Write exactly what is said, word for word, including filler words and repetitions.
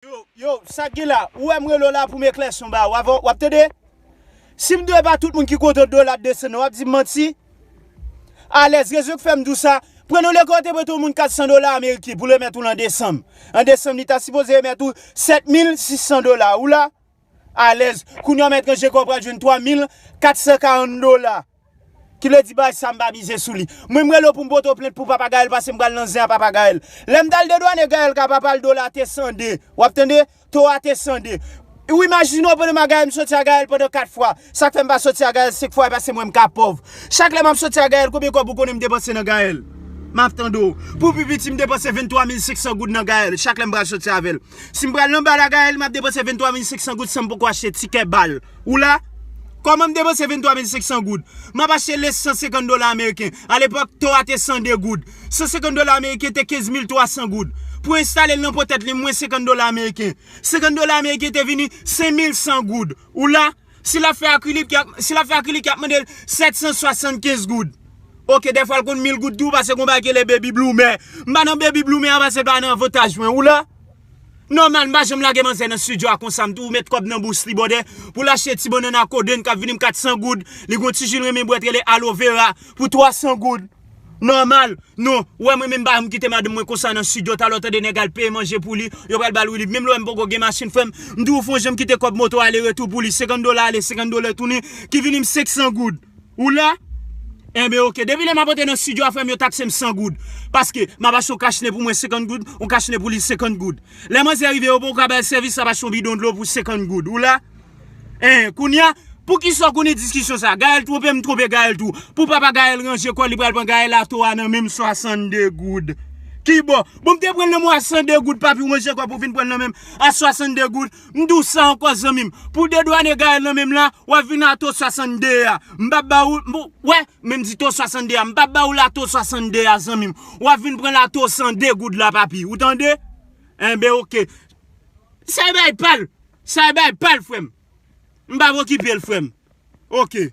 Yo, yo, sa k gen la, ou wè m rele w la pou m eklèsi yon bagay, w ap, w ap tande? Si m dwe pa tout moun ki kontan dola desann nan, w ap di m manti? Alèz, rezon k fè m di w sa, pran yon lekòl te prete yon moun kat san dola ameriken pou l remèt ou l an desanm. An desanm, li ta sipoze remèt ou sèt mil sis san dola. Ou la? Alèz. Kounye a w mèt ranje kò w pral jwenn twa mil kat san karant dola. Ki vle di bagay sa m pa mize sou li. Mwen m rele w pou m pote w plent pou papa Gaël paske m pral nan zen a papa Gaël. Lè m t al dedwane Gaël ka papa l dola te san de. W ap tande? To a te san de. Ou imajine w pandan m a Gaël, m soti a Gaël pandan kat fwa. Sa k fè m pa soti a Gaël senk fwa e paske mwen m ka pòv. Chak lè m ap soti a Gaël, konbyen kòb ou konnen m depanse nan Gaël? M ap tande w. Pou pi piti, m depanse venntwa mil senk san goud nan Gaël. Chak lè m pral soti avè l. Si m pral nan bal a Gaël, m ap depanse venntwa mil senk san goud san m poko achte tikè bal. Ou la? Kòman m depanse venntwa mil senk san goud? M ap achte lès san senkant dola ameriken. Alepòk, to a te san de goud. San senkant dola ameriken te kenz mil twa san goud. Pou enstale l nan po tèt li, mwen senkant dola ameriken. Senkant dola ameriken te vini senk mil san goud. Ou la? Si l ap fè akrilik, y ap, si l ap fè akrilik, y ap mande l sèt san swasannkenz goud. Oke, dèfwa l konn mil goud tou, paske gon bagay ki rele baby bloomer. M pa nan baby bloomer a, paske l pa nan avantaj mwen. Ou la? Nòmal, m pa janm lage manzè nan estidyo a konsa, m tou met kòb nan bous li, bòdè, pou l achte ti bannann a kodenn k ap vini m kat san goud, li gon ti ji l renmen bwè t rele aloe vera pou twa san goud. Nòmal, non, ou wè mwen menm pa janm kite madanm mwen konsa nan estidyo, talè w tande nèg al peye manje pou li, yo pral ba l wi li, menm lè w wè m poko gen machin frè m, m tou fon jan m kite kòb moto ale retou pou li, senkant dola ale, senkant dola tounen, ki vini m senk san goud. Ou la? Enben oke. Depi lè m ap antre nan estidyo a, frè m, yo takse m san goud. Paske m ap achte yon kachnen pou mwen senkant goud, yon kachnen pou li senkant goud. Lè manzè rive, yo poko ka ba l sèvis, l ap achte yon bidon dlo pou senkant goud. Ou la? En, kounye a, poukisa w konnen diskisyon sa? Gaël twonpe m, twonpe Gaël tou. Pou papa Gaël ranje kò, li pral pran Gaël ato a nan men m swasannde goud. Ki bò? Bon, m te pran l nan men w a san de goud, papi, ou ranje kò pou w vin pran l nan men m a swasannde goud. M di w sa ankò, zanmi m. Pou dedwane Gaël nan men m la, w ap vin ato swasannde a. M p ap ba ou, m, wè, men m di to swasannde a. M p ap ba ou lato swasannde a, zanmi m. W ap vin pran lato san de goud la, papi. Ou tande? Enben, oke. Sa e bay pa l. Sa e bay pa l, frè m. M p ap okipe l, frè m. Oke.